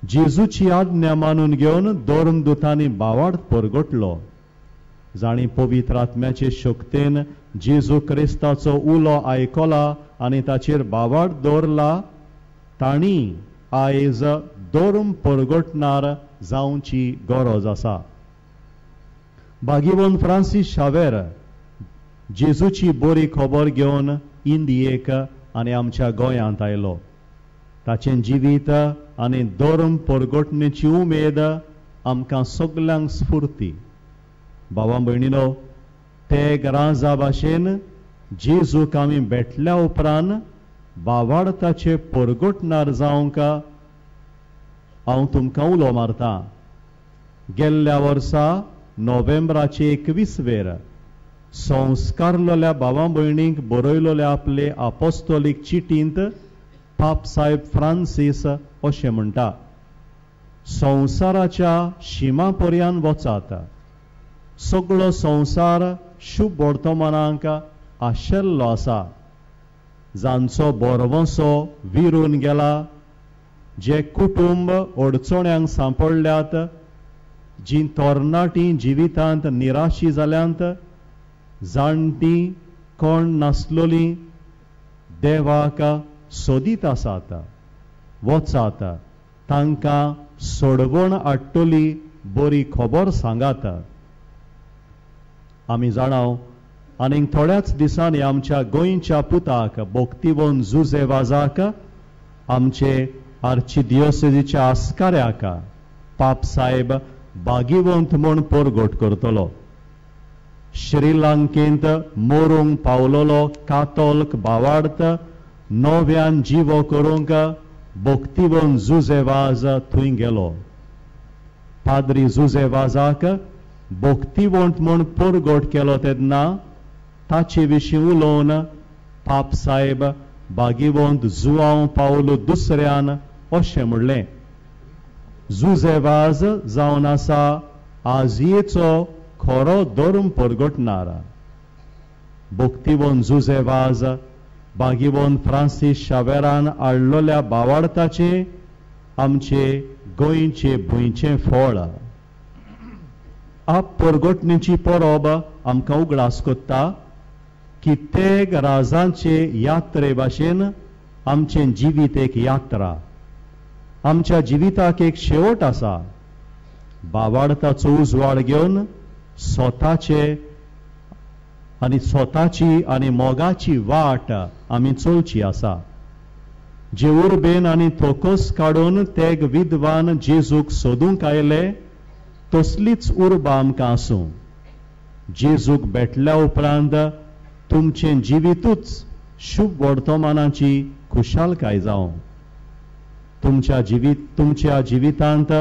जेजूची आज्ञा मानून घेवन धर्मदुतांनी भावार्थ परगटलो. जांणी पवित्र आत्म्याचे शक्तेन जेजू क्रिस्ताचो उलो आयकला आनी ताचेर भावार्थ दवरला तांणी आयज धर्म परगटणार जावची गरज आसा. भागीवन फ्रांसीस शावेर जेजूची बरी खबर घेवन इंडियेक आनी आमच्या गोंयांत आयलो. ताचें जिवीत आनी धर्म परगटणेची उमेद आमकां सगल्यांक स्फुर्ती. भावा भयणीनो, ते राजा भाशेन जेजूक आमी भेटल्या उपरांत भावार्थाचे परगटणार जावंक हांव तुमकां उलो मारता. गेल्ल्या वर्सा नोव्हेंबराचे 21 वेर संस्कारलेल्या भावा भयणींक बरयलेल्या आपले आपोस्तोलीक चिटींत पाप साहेब फ्रांसीस अशें म्हणटा, संवसाराच्या शिमा पर्यान वचात. सगळो संवसार शुभ वर्तमानांक आशिल्लो आसा. जांचो भरवंसो विरून गेला, जे कुटुंब अडचण्यांक सांपडल्यात, जीं तरणाटीं जिवितांत निराशी जाल्यांत, जाणटीं कोण नासलोलीं देवाक सोदीत आसात. वचात, तांकां सोडवण हाडटली बरी खबर सांगात. आमी जाणाव आनीक थोड्याच दिसांनी आमच्या गोंयच्या पुताक भक्तिवन जुजे वाजाक आमचे आर्चिदियोसेजीच्या आस्काऱ्याक पाप साहेब भागीवंत म्हूण परगट करतलो. श्रीलंकेंत मोरूंक पावलोलो कातोल्क भावार्थ नव्यान जिवो करूंक भक्तिवन जुजे वाज थंय गेलो. पाद्री जुजे वाजाक भक्तिवंत म्हूण परगट केलो तेन्ना ताचे विशीं उलोवन पाप साहेब भागीवंत जुआंव पावलो दुसऱ्यान अशें म्हणलें, जुजे वाज जावन आसा आजयेचो खरो धर्म परगटणार. भक्तिवंत जुजे वाज भागीवंत फ्रांसीस शावेरान हाडलेल्या भावार्थाचें आमचे गोंयचे भुंयचें फळ. आप परगटणेची परब आमकां उगडास कोत्ता की तेग राजांचे यात्रे भाशेन आमचें जिवीत एक यात्रा. आमच्या जिविताक एक शेवट आसा. भावार्थाचो उजवाड घेवन स्वताचे आनी स्वताची आनी मोगाची वाट आमी चलची आसा. जे उर्बेन आनी थोकोस काडून तेग विद्वान जेजूक सोदूंक आयले तसलीच उर्बा आमकां आसूं. जेजूक भेटल्या उपरांत तुमचें जिवितूच शुभ वर्तमानाची खुशालकाय जावं. तुमच्या जिवितांत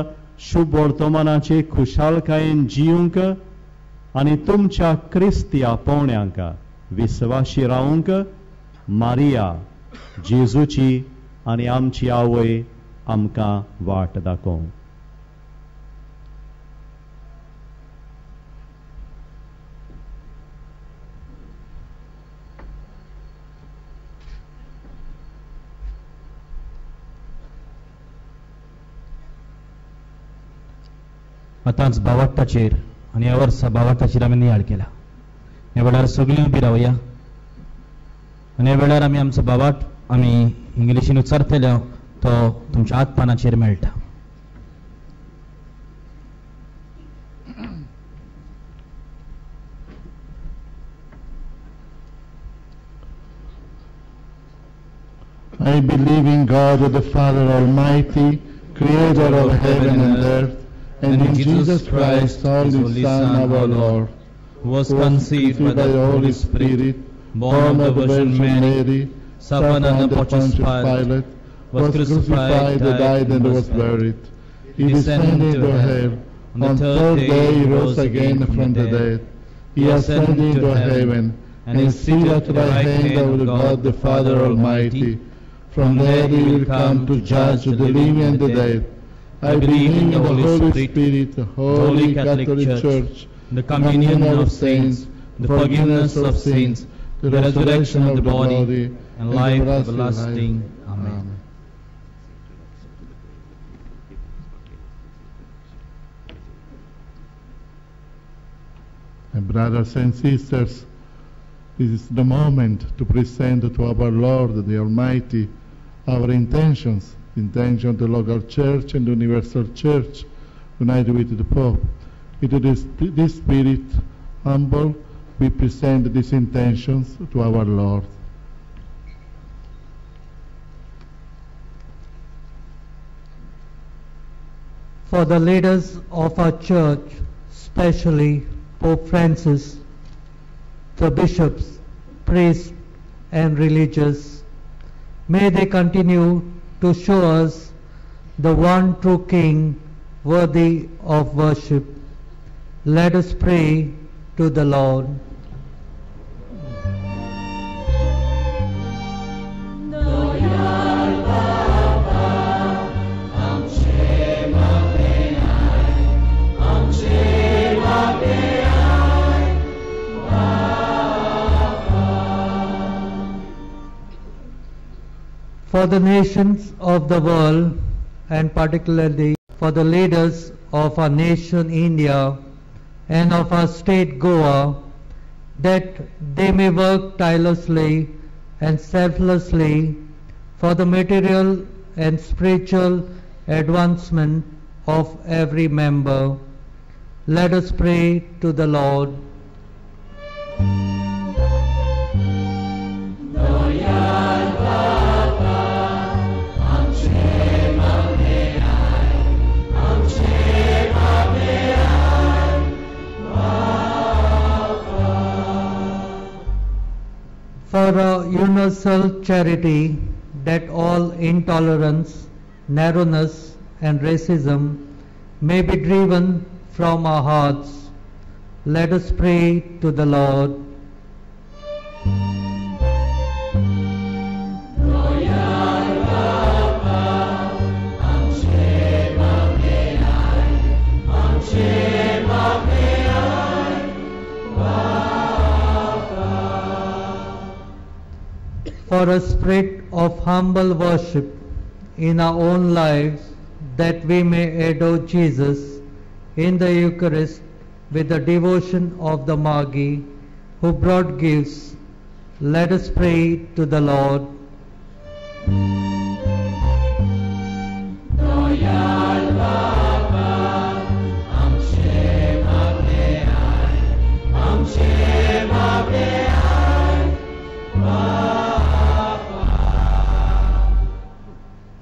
शुभ वर्तमानाचे खुशालकायेन जिवंक आनी तुमच्या क्रिस्ती आपोवण्यांक विस्वाशी रावंक मारिया जेजूची आनी आमची आवय आमकां वाट दाखोवं. आतांच भावार्थाचेर आनी ह्या वर्सा भावार्थाचेर आमी नियाळ केला. ह्या वेळार सगळीं उबी रावया आनी ह्या वेळार आमी आमचो भावार्थ आमी इंग्लिशीन उच्चारतले तो तुमच्या आतपानाचेर मेळटा. I believe in God the Father Almighty, creator of heaven and earth, and in Jesus Christ, only Son, our Lord, who was conceived by the Holy Spirit, born of the Virgin Mary, suffered under Pontius Pilate, was crucified, died, and was buried. He descended into hell. On the third day he rose again from the dead. He ascended into heaven, and is seated at the right hand of God the Father Almighty. From there he will come to judge the living and the dead. I believe in the Holy Spirit, the Holy Catholic Church, the communion of saints, the forgiveness of sins, the resurrection of the body, and life everlasting. Amen. And brothers and sisters, this is the moment to present to our Lord, the Almighty, our intentions, the intention of the local church and the universal church, united with the Pope. With this spirit, humble, we present these intentions to our Lord. For the leaders of our church, especially Pope Francis, the bishops, priests, and religious, may they continue to show us the one true King worthy of worship. Let us pray to the Lord. For the nations of the world, and particularly for the leaders of our nation India and of our state Goa, that they may work tirelessly and selflessly for the material and spiritual advancement of every member. Let us pray to the Lord. For a universal charity, that all intolerance, narrowness, and racism may be driven from our hearts. Let us pray to the Lord. For a spirit of humble worship in our own lives, that we may adore Jesus in the Eucharist with the devotion of the Magi who brought gifts. Let us pray to the Lord.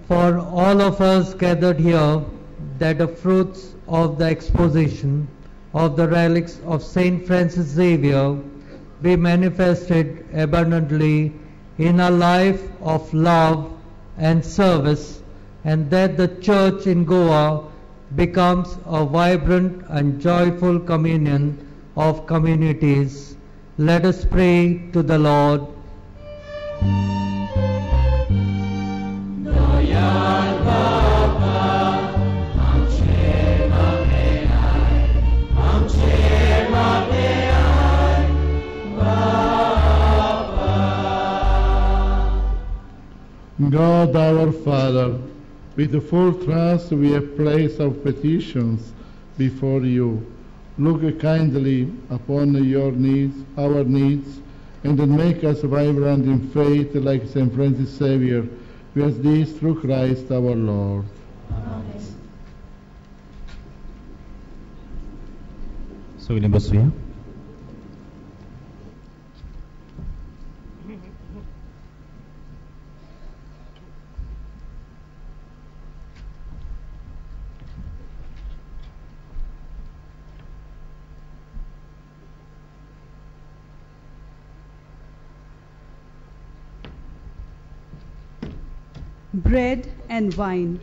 For all of us gathered here, that the fruits of the exposition of the relics of Saint Francis Xavier be manifested abundantly in our life of love and service, and that the Church in Goa becomes a vibrant and joyful communion of communities. Let us pray to the Lord. God our Father, with full trust we have placed our petitions before you. Look kindly upon your needs, our needs, and make us vibrant in faith like Saint Francis Xavier. We ask this through Christ our Lord. Amen. सगळीं बसुया. Bread and wine.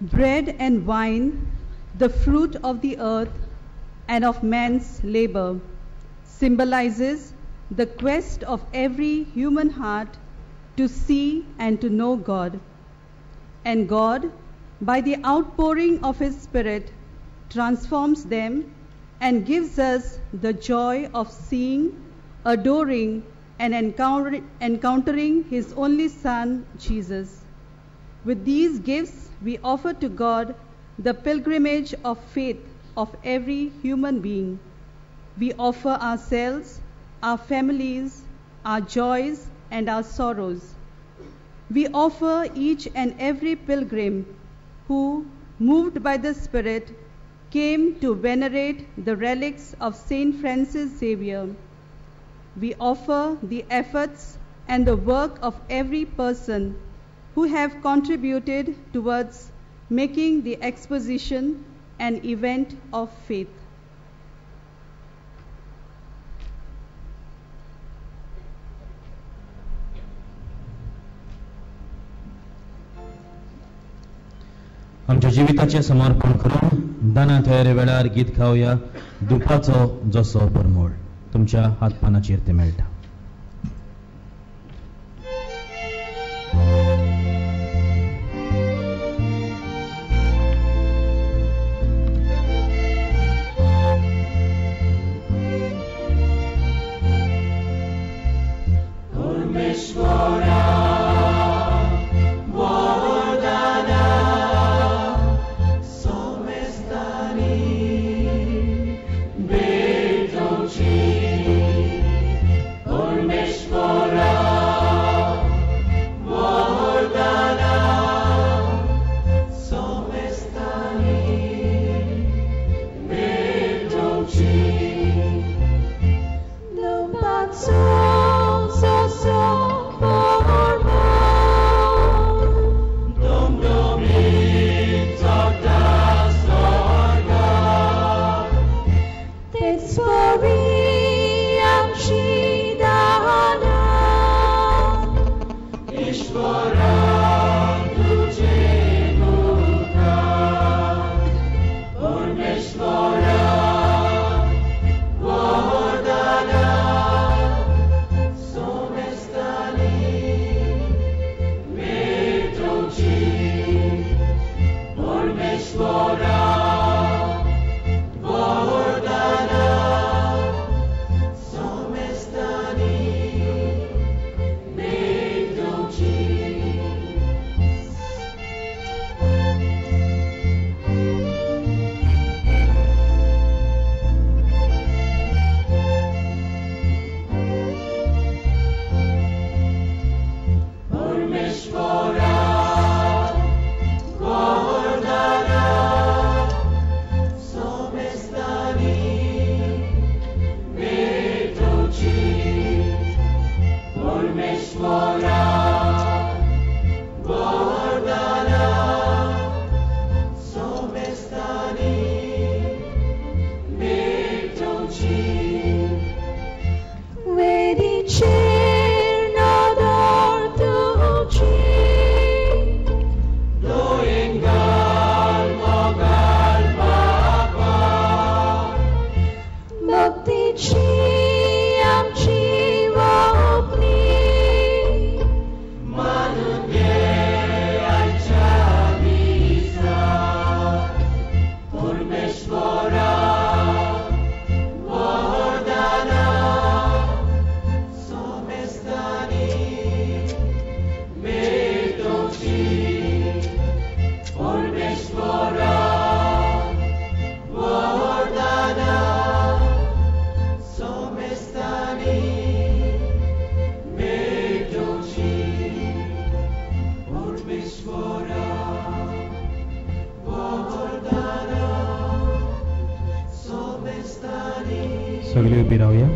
Bread and wine, the fruit of the earth and of man's labor, symbolizes the quest of every human heart to see and to know God. And God, by the outpouring of His Spirit, transforms them and gives us the joy of seeing, adoring, and encountering His only Son, Jesus. With these gifts, we offer to God the pilgrimage of faith of every human being. We offer ourselves, our families, our joys, and our sorrows. We offer each and every pilgrim who, moved by the Spirit, came to venerate the relics of Saint Francis Xavier. We offer the efforts and the work of every person who have contributed towards making the exposition an event of faith. आमच्या जिविताचें समर्पण करून दाना तयारे वेळार गीत खावया दुपाचो जसो परमोळ तुमच्या हातपानाचेर तें मेळटा. सगळी उभी रावया.